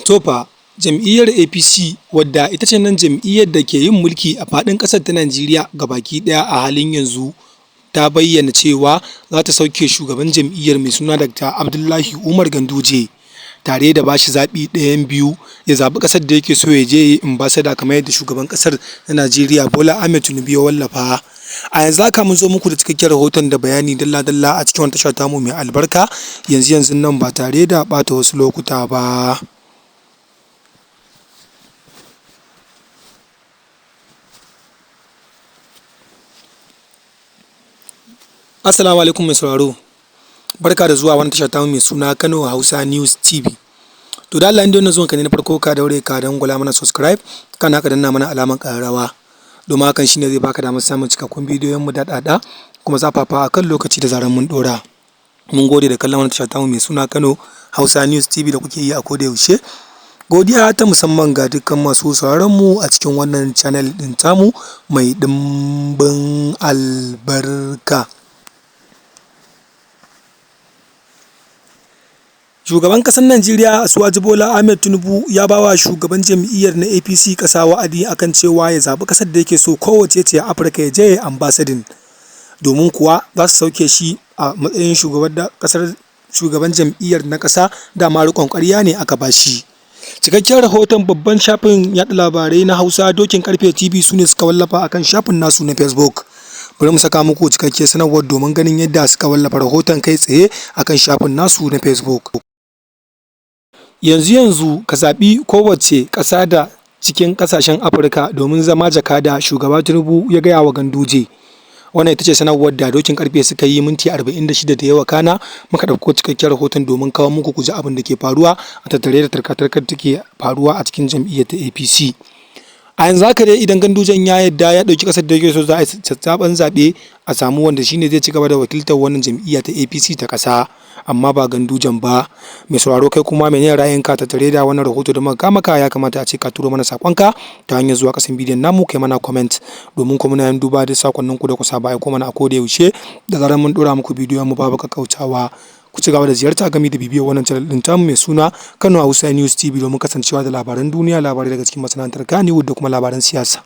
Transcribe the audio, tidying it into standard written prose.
To fa, jam'iyyar APC wadda ita ce nan jam'iyyar da ke yin mulki a faɗin ƙasar ta Najeriya gabaki ɗaya a halin yanzu ta bayyana cewa za ta sauke shugaban jam'iyyar mai suna Dr. Abdullahi Umar Ganduje tare da ba shi zaɓi ɗayan biyu: ya zaɓi ƙasar da yake so ya je ya yi ambasada kamar yadda shugaban ƙasar na Najeriya Bola Ahmed Tinubu ya wallafa. A yanzu haka mun zo muku da cikakken rahoton da bayani dalla-dalla a cikin wannan tasha tamu mai albarka yanzu yanzun nan ba tare da ɓata wasu lokuta ba. Assalamu alaikum mai sauraro. Barka da zuwa wannan tasha tamu mai suna Kano Hausa News TV. To da Allah in dai wannan zuwan ka ne na farko, ka daure ka dangwala mana subscribe, kana ka danna mana alamar ƙararrawa. Domin hakan shine zai baka damar samun cikakkun bidiyon mu daɗaɗa kuma zafafa a kan lokaci da zarar mun ɗora. Mun gode da kallon wannan tasha tamu mai suna Kano Hausa News TV da kuke yi a koda yaushe. Godiya ta musamman ga dukkan masu sauraron mu a cikin wannan channel ɗin tamu mai ɗimbin albarka. Shugaban ƙasar Najeriya Asiwaju Bola Ahmed Tinubu ya ba wa shugaban jam'iyyar na APC ƙasa wa'adi akan cewa ya zaɓi ƙasar da yake so kowacce ce a Afirka ya je ya yi ambasadin. Domin kuwa za su sauke shi a matsayin shugaban ƙasar, shugaban jam'iyyar na ƙasa, dama riƙon ƙwarya ne aka ba shi. Cikakken rahoton babban shafin yaɗa labarai na Hausa, Dokin Karfe TV, su ne suka wallafa akan shafin nasu na Facebook. Bari mu saka muku cikakkiyar sanarwar domin ganin yadda suka wallafa rahoton kai tsaye akan shafin nasu na Facebook. Yanzu yanzu ka zaɓi kowace ƙasa da cikin ƙasashen Afirka domin zama jakada, shugaba Tinubu ya gaya wa Ganduje. Wannan ita ce sanarwar da Dokin Karfe suka yi minti 46 da ya wakana. Muka ɗauko cikakken rahoton domin kawo muku ku ji abin da ke faruwa a tattare da tarka-tarkar da ke faruwa a cikin jam'iyyar ta APC. A yanzu haka dai, idan Gandujen ya yarda ya ɗauki ƙasar da yake so, za a yi sabon zaɓe a samu wanda shine zai ci gaba da wakiltar wannan jam'iyya ta APC ta ƙasa, amma ba Gandujen ba. Mai sauraro, kai kuma menene ra'ayinka tattare da wannan rahoto da muka maka? Ya kamata a ce ka turo mana saƙonka ta hanyar zuwa ƙasan bidiyon namu kai mana comment, domin kuma muna yin duba da sakonnin ku da ku saba aiko mana a koda yaushe da zarar mun ɗora muku bidiyon mu babu kakkautawa. Ku ci gaba da ziyarta gami da bibiyar wannan channel ɗin tamu mai suna Kano Hausa News TV domin kasancewa da labaran duniya, labarai daga cikin masana'antar Kannywood da kuma labaran siyasa.